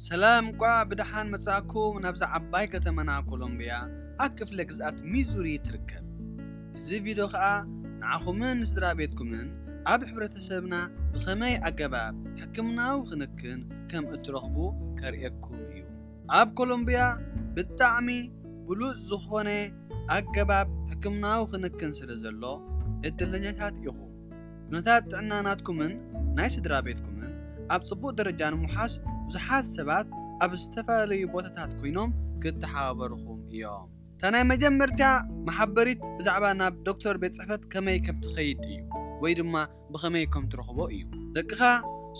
ሰላም፣ እንቋዕ ብደሓን መጻእኩም ናብዛ ዓባይ ከተማና ኮሎምብያ፣ ኣብ ክፍለ ግዝኣት ሚዙሪ ትርከብ። እዚ ቪድዮ ኸኣ ንዓኹምን ንስድራ ቤትኩምን ኣብ ሕብረተሰብና ብኸመይ ኣገባብ ሕክምናዊ ክንክን ከም እትረኽቡ ከርእየኩም እዩ። ኣብ ኮሎምብያ ብጣዕሚ ብሉጽ ዝኾነ ኣገባብ ሕክምናዊ ክንክን ስለ ዘሎ ዕድለኛታት ኢኹም። ኩነታት ጥዕና ናትኩምን ናይ ስድራ ቤትኩምን ኣብ ጽቡቕ ደረጃ ንምውሓስ ብዙሓት ሰባት ኣብ ዝተፈላለዩ ቦታታት ኮይኖም ክተሓባበሩኹም እዮም። እታ ናይ መጀመርታ መሓበሪት ብዛዕባ ናብ ዶክተር ቤት ጽሕፈት ከመይ ከም ትኸይድ እዩ፣ ወይ ድማ ብኸመይ ከም ትረኽቦ እዩ። ደቅኻ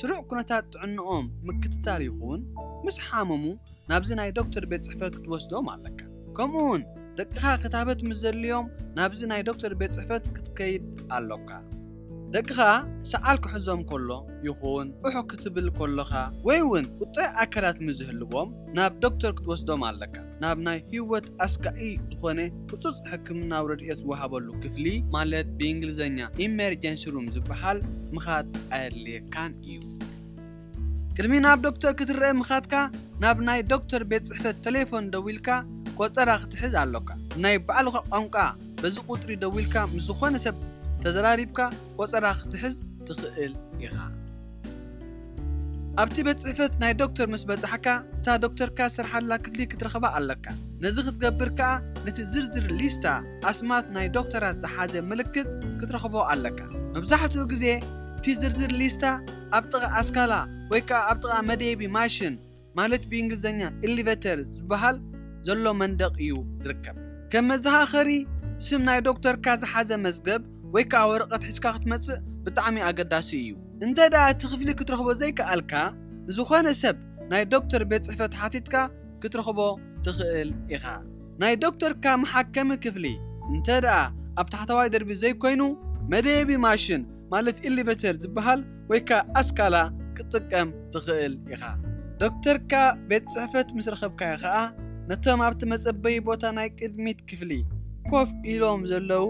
ስሩዕ ኩነታት ጥዕንኦም ምክትታል ይኹን ምስ ሓመሙ ናብዚ ናይ ዶክተር ቤት ጽሕፈት ክትወስዶም ኣለካ። ከምኡውን ደቅኻ ክታበት ምስ ዘድልዮም ናብዚ ናይ ዶክተር ቤት ጽሕፈት ክትከይድ ኣሎካ። ደቅኻ ሰዓል ክሕዞም ከሎ ይኹን፣ ኡሕ ክትብል ከሎኻ፣ ወይ እውን ቁጥዕ ኣካላት ምስ ዝህልዎም ናብ ዶክተር ክትወስዶም ኣለካ። ናብ ናይ ህይወት ኣስጋኢ ዝኾነ ህጹጽ ሕክምናዊ ረድኤት ዝወሃበሉ ክፍሊ፣ ማለት ብእንግሊዝኛ ኢመርጀንሲ ሩም ዝበሃል፣ ምኻድ ኣየድልየካን እዩ። ቅድሚ ናብ ዶክተር ክትረአ ምኻድካ፣ ናብ ናይ ዶክተር ቤት ጽሕፈት ቴሌፎን ደዊልካ ቆጸራ ክትሕዝ ኣሎካ። ናይ ባዕልኻ ቋንቋ በዚ ቁጽሪ ደዊልካ ምስ ዝኾነ ሰብ ተዘራሪብካ ቆጸራ ክትሕዝ ትኽእል ኢኻ። ኣብቲ ቤት ጽሕፈት ናይ ዶክተር ምስ በጻሕካ፣ እታ ዶክተርካ ዝሰርሓላ ክፍሊ ክትረኽባ ኣለካ። ነዚ ክትገብር ከኣ፣ ነቲ ዝርዝር ሊስታ ኣስማት ናይ ዶክተራት ዝሓዘ ምልክት ክትረኽቦ ኣለካ። መብዛሕትኡ ግዜ፣ እቲ ዝርዝር ሊስታ ኣብ ጥቓ ኣስካላ ወይ ከኣ ኣብ ጥቓ መደየቢ ማሽን፣ ማለት ብእንግሊዝኛ ኤሊቬተር ዝበሃል ዘሎ መንደቕ እዩ ዝርከብ። ከም መዘኻኸሪ፣ ስም ናይ ዶክተርካ ዝሓዘ መዝገብ ወይ ከኣ ወረቐት ሒዝካ ክትመጽእ ብጣዕሚ ኣገዳሲ እዩ። እንተ ደኣ እቲ ክፍሊ ክትረኽቦ ዘይከኣልካ፣ ንዝኾነ ሰብ ናይ ዶክተር ቤት ጽሕፈት ሓቲትካ ክትረኽቦ ትኽእል ኢኻ። ናይ ዶክተርካ መሓከሚ ክፍሊ እንተ ደኣ ኣብ ታሕተዋይ ደርቢ ዘይኮይኑ፣ መደየቢ ማሽን፣ ማለት ኤሊቬተር ዝበሃል ወይ ከኣ ኣስካላ ክትጥቀም ትኽእል ኢኻ። ዶክተርካ ቤት ጽሕፈት ምስ ረኸብካዮ ኸኣ፣ ነቶም ኣብቲ መጸበዪ ቦታ ናይ ቅድሚት ክፍሊ ኮፍ ኢሎም ዘለዉ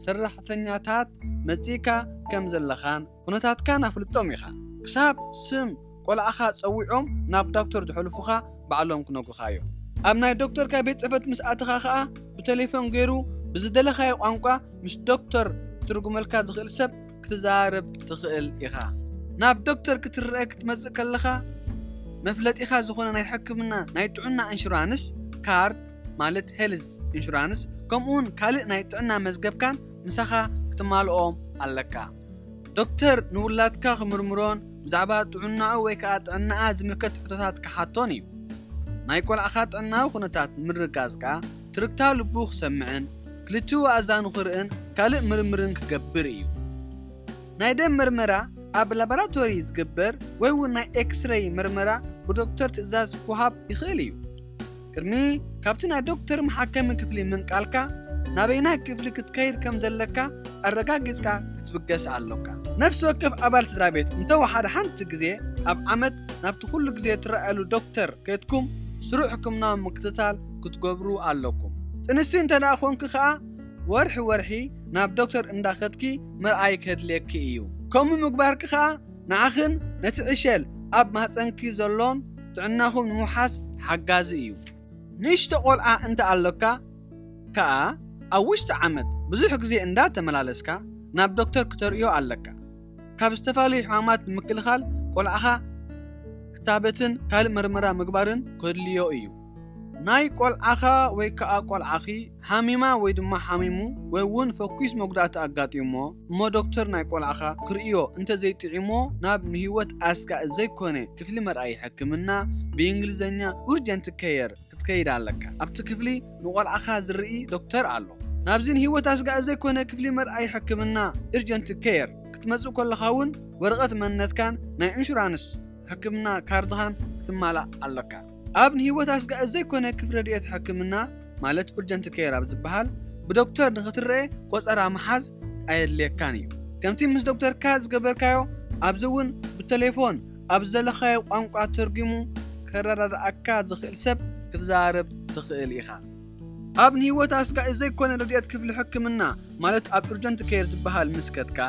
ሰራሕተኛታት መጺእካ ከም ዘለኻን ኩነታትካን ኣፍልጦም ኢኻ። ክሳብ ስም ቆልዓኻ ጸዊዖም ናብ ዶክተር ዘሕልፉኻ ባዕሎም ክነግሩኻ እዮም። ኣብ ናይ ዶክተርካ ቤት ጽሕፈት ምስ ኣተኻ ኸኣ፣ ብቴሌፎን ገይሩ ብዝደለኻዮ ቋንቋ ምስ ዶክተር ክትርጉመልካ ዝኽእል ሰብ ክትዛረብ ትኽእል ኢኻ። ናብ ዶክተር ክትረአ ክትመጽእ ከለኻ፣ መፍለጢኻ ዝኾነ ናይ ሕክምና ናይ ጥዕና ኢንሹራንስ ካርድ፣ ማለት ሄልዝ ኢንሹራንስ፣ ከምኡውን ካልእ ናይ ጥዕና መዝገብካን ምሳኻ ክትማልኦም ኣለካ። ዶክተር ንውላድካ ክምርምሮን ብዛዕባ ጥዕናኡ ወይ ከኣ ጥዕናኣ ዝምልከት ሕቶታት ክሓቶን እዩ። ናይ ቆልዓኻ ጥዕናዊ ኩነታት ንምርግጋጽ ከኣ ትርግታ ልቡ ክሰምዕን ክልቲኡ ኣእዛኑ ክርእን ካልእ ምርምርን ክገብር እዩ። ናይ ደም መርመራ ኣብ ላቦራቶሪ ዝግበር ወይ እውን ናይ ኤክስሬይ መርመራ ብዶክተር ትእዛዝ ክወሃብ ይኽእል እዩ። ቅድሚ ካብቲ ናይ ዶክተር መሓከሚ ክፍሊ ምንቃልካ፣ ናበይናይ ክፍሊ ክትከይድ ከም ዘለካ ኣረጋጊጽካ ክትብገስ ኣሎካ። ነፍሲ ወከፍ ኣባል ስድራ ቤት እንተወሓደ ሓንቲ ግዜ ኣብ ዓመት ናብቲ ኩሉ ግዜ ትረኣየሉ ዶክተር ከድኩም ስሩዕ ሕክምናዊ ምክትታል ክትገብሩ ኣለኩም። ጥንስቲ እንተ ደኣ ኾንኪ ኸኣ፣ ወርሒ ወርሒ ናብ ዶክተር እንዳኸድኪ ምርኣይ ከድልየኪ እዩ። ከምኡ ምግባርኪ ኸኣ ንዓኽን ነቲ ዕሸል ኣብ ማህጸንኪ ዘሎን ጥዕናኹም ንምውሓስ ሓጋዚ እዩ። ንእሽቶ ቆልዓ እንተ ኣሎካ ከኣ፣ ኣብ ውሽጢ ዓመት ብዙሕ ግዜ እንዳተመላለስካ ናብ ዶክተር ክተርእዮ ኣለካ። ካብ ዝተፈላለዩ ሕማማት ንምክልኻል ቆልዓኻ ክታበትን ካልእ መርመራ ምግባርን ከድልዮ እዩ። ናይ ቆልዓኻ ወይ ከኣ ቆልዓኺ ሓሚማ ወይ ድማ ሓሚሙ ወይ እውን ፈኲስ መጉዳእቲ ኣጋጢሞ እሞ ዶክተር ናይ ቆልዓኻ ክርእዮ እንተ ዘይጥዒሞ ናብ ንህይወት ኣስጋኢ ዘይኮነ ክፍሊ መርኣዪ ሕክምና ብእንግሊዝኛ ኡርጀንት ኬየር ክትከይድ ኣለካ። ኣብቲ ክፍሊ ንቆልዓኻ ዝርኢ ዶክተር ኣሎ። ናብዚ ንህይወት ኣስጋኢ ዘይኮነ ክፍሊ መርኣዪ ሕክምና ኡርጀንት ኬየር ክትመጽእ ከለኻ እውን ወረቐት መንነትካን ናይ ኢንሹራንስ ሕክምና ካርድኻን ክትማላእ ኣለካ። ኣብ ንህይወት ኣስጋኢ ዘይኮነ ክፍሊ ረድኤት ሕክምና ማለት ኡርጀንት ኬር ኣብ ዝበሃል ብዶክተር ንኽትረአ ቆጸራ ምሓዝ ኣየድልየካን እዩ። ከምቲ ምስ ዶክተርካ ዝገበርካዮ ኣብዚ እውን ብቴሌፎን ኣብ ዝደለኻዮ ቋንቋ ተርጒሙ ከረዳድኣካ ዝኽእል ሰብ ክትዛረብ ትኽእል ኢኻ። ኣብ ንህይወት ኣስጋኢ ዘይኮነ ረድኤት ክፍሊ ሕክምና ማለት ኣብ ኡርጀንት ኬር ዝበሃል ምስ ከድካ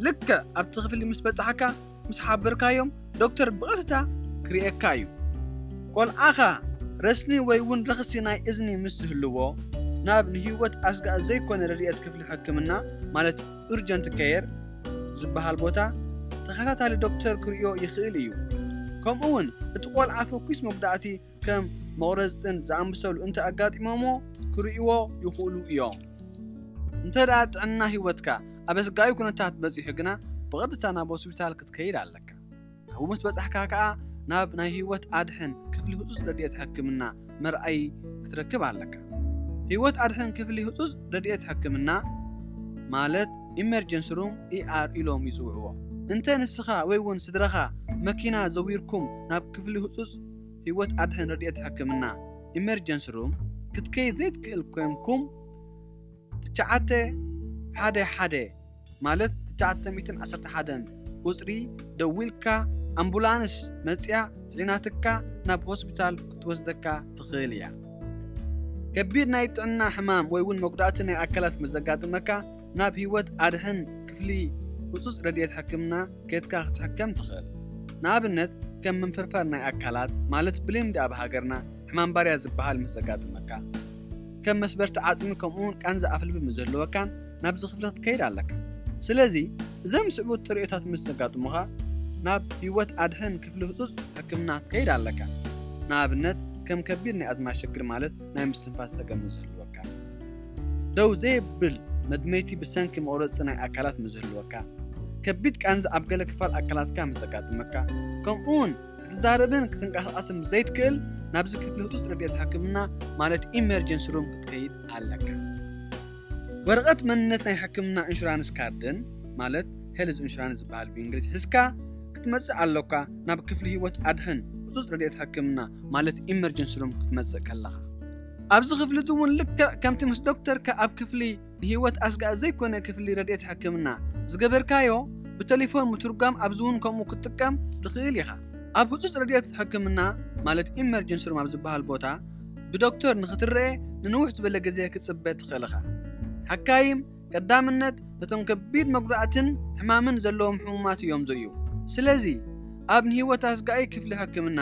ልክዕ ኣብቲ ክፍሊ ምስ በጻሕካ ምስ ሓበርካዮም ዶክተር ብቐጥታ ክርእየካ እዩ። ቆልዓኻ ረስኒ ወይ እውን ረኽሲ ናይ እዝኒ ምስ ዝህልዎ፣ ናብ ንህይወት ኣስጋኢ ዘይኮነ ረድኤት ክፍሊ ሕክምና፣ ማለት urgent care ዝበሃል ቦታ፣ ተኸታታሊ ዶክተር ክርእዮ ይኽእል እዩ። ከምኡ እውን እቲ ቆልዓ ፈኲስ መጉዳእቲ ከም መቑረጽትን ዝኣመሰሉ እንተ ኣጋጢሞሞ ክርእይዎ ይኽእሉ እዮም። እንተ ደኣ ጥዕና ህይወትካ ኣብ ኣስጋኢ ኩነታት በጺሑ ግና፣ ብቐጥታ ናብ ሆስፒታል ክትከይድ ኣለካ። ኣብኡ ምስ በጻሕካ ከኣ ናብ ናይ ህይወት ኣድሕን ክፍሊ ህጹጽ ረድኤት ሕክምና መርኣዪ ክትረክብ ኣለካ። ህይወት ኣድሕን ክፍሊ ህጹጽ ረድኤት ሕክምና፣ ማለት ኢመርጀንሲ ሩም፣ ER ኢሎም ይጽውዕዎ። እንተ ንስኻ ወይ እውን ስድራኻ መኪና ዘዊርኩም ናብ ክፍሊ ህጹጽ ህይወት ኣድሕን ረድኤት ሕክምና፣ ኢመርጀንሲ ሩም፣ ክትከይድ ዘይትክእል ኮይንኩም፣ ትሽዓተ ሓደ ሓደ፣ ማለት ትሽዓተ ሚእትን ዓሰርተ ሓደን ቁጽሪ ደዊልካ፣ ኣምቡላንስ መጽያ ጽዒናትካ ናብ ሆስፒታል ክትወስደካ ትኽእል እያ። ከቢድ ናይ ጥዕና ሕማም ወይ እውን መጉዳእቲ ናይ ኣካላት ምስ ዘጋጥመካ፣ ናብ ህይወት ኣድሕን ክፍሊ ህጹጽ ረድኤት ሕክምና ከድካ ክትሕከም ትኽእል። ንኣብነት፣ ከም ምንፍርፋር ናይ ኣካላት፣ ማለት ብልምዲ ኣብ ሃገርና ሕማም ባርያ ዝበሃል ምስ ዘጋጥመካ፣ ከም መስበርቲ ዓጽሚ፣ ከምኡውን ቃንዛ ኣፍልቢ ምስ ዝህልወካን፣ ናብዚ ክፍሊ ክትከይድ ኣለካ። ስለዚ፣ እዞም ዝስዕቡ ተርእዮታት ምስ ዘጋጥሙኻ፣ ናብ ህይወት ኣድሕን ክፍሊ ህጹጽ ሕክምና ክትከይድ ኣለካ። ንኣብነት፣ ከም ከቢድ ናይ ኣዝማ ሽግር፣ ማለት ናይ ምስትንፋስ ጸገም ምስ ዝህልወካ፣ ደው ዘየብል መድመይቲ ብሰንኪ መቑረጺ ናይ ኣካላት ምስ ዝህልወካ፣ ከቢድ ቃንዛ ኣብ ገለ ክፋል ኣካላትካ ምስ ዘጋጥመካ፣ ከምኡውን ክትዛረብን ክትንቀሳቐስን ምስ ዘይትክእል፣ ናብዚ ክፍሊ ህጹጽ ረድኤት ሕክምና፣ ማለት ኢመርጀንሲ ሩም፣ ክትከይድ ኣለካ። ወረቐት መንነት ናይ ሕክምና ኢንሹራንስ ካርድን፣ ማለት ሄልዝ ኢንሹራንስ ዝበሃል ብእንግሊዝ፣ ሒዝካ ክትመጽእ ኣሎካ፣ ናብ ክፍሊ ህይወት ኣድሕን ህጹጽ ረድኤት ሕክምና፣ ማለት ኢመርጀንሲ ሩም፣ ክትመጽእ ከለኻ። ኣብዚ ክፍሊ እዚ እውን ልክዕ ከምቲ ምስ ዶክተርካ ኣብ ክፍሊ ንህይወት ኣስጋኢ ዘይኮነ ክፍሊ ረድኤት ሕክምና ዝገበርካዮ፣ ብቴሌፎን ምትርጓም ኣብዚ እውን ከምኡ ክትጥቀም ትኽእል ኢኻ። ኣብ ህጹጽ ረድኤት ሕክምና፣ ማለት ኢመርጀንሲ ሩም ኣብ ዝበሃል ቦታ፣ ብዶክተር ንኽትረኤ ንንውሕ ዝበለ ግዜ ክትጽበ ትኽእል ኢኻ። ሓካይም ቀዳምነት ነቶም ከቢድ መጉዳእትን ሕማምን ዘለዎም ሕሙማት እዮም ዝርእዩ። ስለዚ፣ ኣብ ንህይወት ኣስጋኢ ክፍሊ ሕክምና፣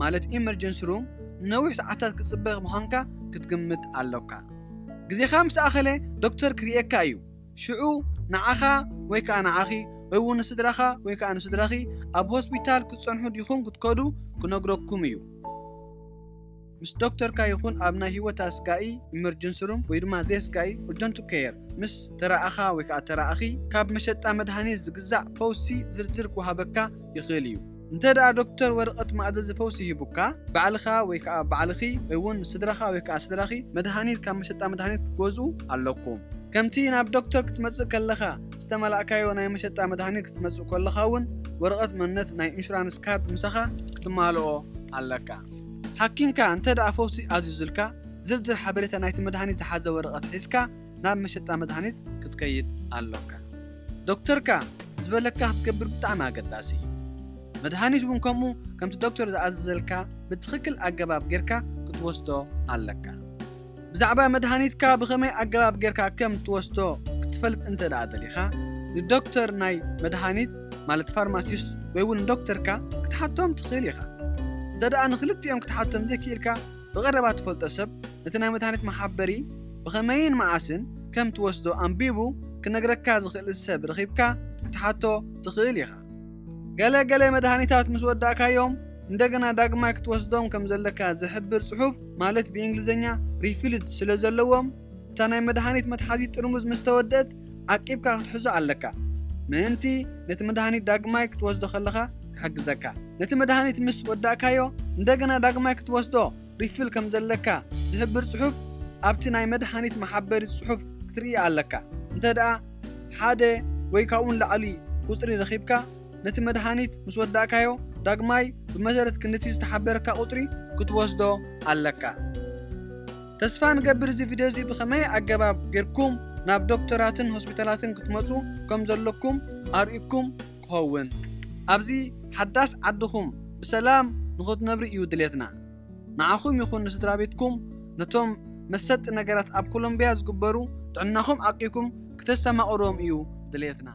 ማለት ኢመርጀንሲ ሩም፣ ንነዊሕ ሰዓታት ክትጽበ ምዃንካ ክትግምት ኣሎካ። ግዜኻ ምስ ኣኸለ፣ ዶክተር ክርእየካ እዩ። ሽዑ፣ ንዓኻ ወይ ከኣ ንዓኺ፣ ወይ እውን ንስድራኻ ወይ ከኣ ንስድራኺ፣ ኣብ ሆስፒታል ክትጸንሑ ዲኹም ክትከዱ ክነግረኩም እዩ። ምስ ዶክተርካ ይኹን ኣብ ናይ ህይወት ኣስጋኢ ኢመርጀንሲ ሩም ወይ ድማ ዘየስጋኢ ኡርጀንት ኬር ምስ ተራኣኻ ወይ ከኣ ተራኣኺ፣ ካብ መሸጣ መድሃኒት ዝግዛእ ፈውሲ ዝርዝር ክወሃበካ ይኽእል እዩ። እንተ ደኣ ዶክተር ወረቐት መኣዘዚ ፈውሲ ሂቡካ፣ ባዕልኻ ወይ ከኣ ባዕልኺ ወይ እውን ስድራኻ ወይ ከኣ ስድራኺ መድሃኒት ካብ መሸጣ መድሃኒት ክትገዝኡ ኣለኩም። ከምቲ ናብ ዶክተር ክትመጽእ ከለኻ ዝተመላእካዮ ናይ መሸጣ መድሃኒት ክትመጽእ ከለኻ እውን ወረቐት መንነት ናይ ኢንሹራንስ ካርድ ምሳኻ ክትማልኦ ኣለካ። ሓኪምካ እንተ ደኣ ፈውሲ ኣዚዙልካ፣ ዝርዝር ሓበሬታ ናይቲ መድሃኒት ዝሓዘ ወረቐት ሒዝካ ናብ መሸጣ መድሃኒት ክትከይድ ኣሎካ። ዶክተርካ ዝበለካ ክትገብር ብጣዕሚ ኣገዳሲ እዩ። መድሃኒት እውን ከምኡ ከምቲ ዶክተር ዝኣዘዘልካ ብትኽክል ኣገባብ ጌርካ ክትወስዶ ኣለካ። ብዛዕባ መድሃኒትካ ብኸመይ ኣገባብ ጌርካ ከም ትወስዶ ክትፈልጥ እንተ ደኣ ደሊኻ፣ ንዶክተር ናይ መድሃኒት፣ ማለት ፋርማሲስት፣ ወይ እውን ንዶክተርካ ክትሓቶም ትኽእል ኢኻ። እንተ ደኣ ንኽልቲኦም ክትሓቶም ዘይክኢልካ፣ ብቐረባ ትፈልጦ ሰብ ነቲ ናይ መድሃኒት መሓበሪ ብኸመይን መዓስን ከም ትወስዶ ኣንቢቡ ክነግረካ ዝኽእል ሰብ ረኺብካ ክትሓቶ ትኽእል ኢኻ። ገለ ገለ መድሃኒታት ምስ ወዳእካዮም፣ እንደገና ዳግማይ ክትወስዶም ከም ዘለካ ዝሕብር ጽሑፍ፣ ማለት ብእንግሊዝኛ ሪፊልድ ስለ ዘለዎም፣ እታ ናይ መድሃኒት መትሓዚት ጥርሙዝ ምስ ተወደእት፣ ዓቂብካ ክትሕዞ ኣለካ፣ ምእንቲ ነቲ መድሃኒት ዳግማይ ክትወስዶ ከለኻ ክሕግዘካ። ነቲ መድሃኒት ምስ ወዳእካዮ፣ እንደገና ዳግማይ ክትወስዶ ሪፊል ከም ዘለካ ዝሕብር ጽሑፍ ኣብቲ ናይ መድሃኒት መሓበሪ ጽሑፍ ክትርኢ ኣለካ። እንተ ደኣ ሓደ ወይ ካብኡ ንላዕሊ ቁጽሪ ረኺብካ፣ ነቲ መድሃኒት ምስ ወዳእካዮ፣ ዳግማይ ብመሰረት ክንድቲ ዝተሓበረካ ቁጽሪ ክትወስዶ ኣለካ። ተስፋ ንገብር፣ እዚ ቪድዮ እዚ ብኸመይ ኣገባብ ጌርኩም ናብ ዶክተራትን ሆስፒታላትን ክትመጹ ከም ዘለኩም ኣርእኩም ክኸውን። ኣብዚ ሓዳስ ዓድኹም ብሰላም ንኽትነብሩ እዩ ድሌትና። ንዓኹም ይኹን ንስድራ ቤትኩም፣ ነቶም መሰጢ ነገራት ኣብ ኮሎምቢያ ዝግበሩ፣ ጥዕናኹም ዓቂብኩም ክተስተማቕርዎም እዩ ድሌትና።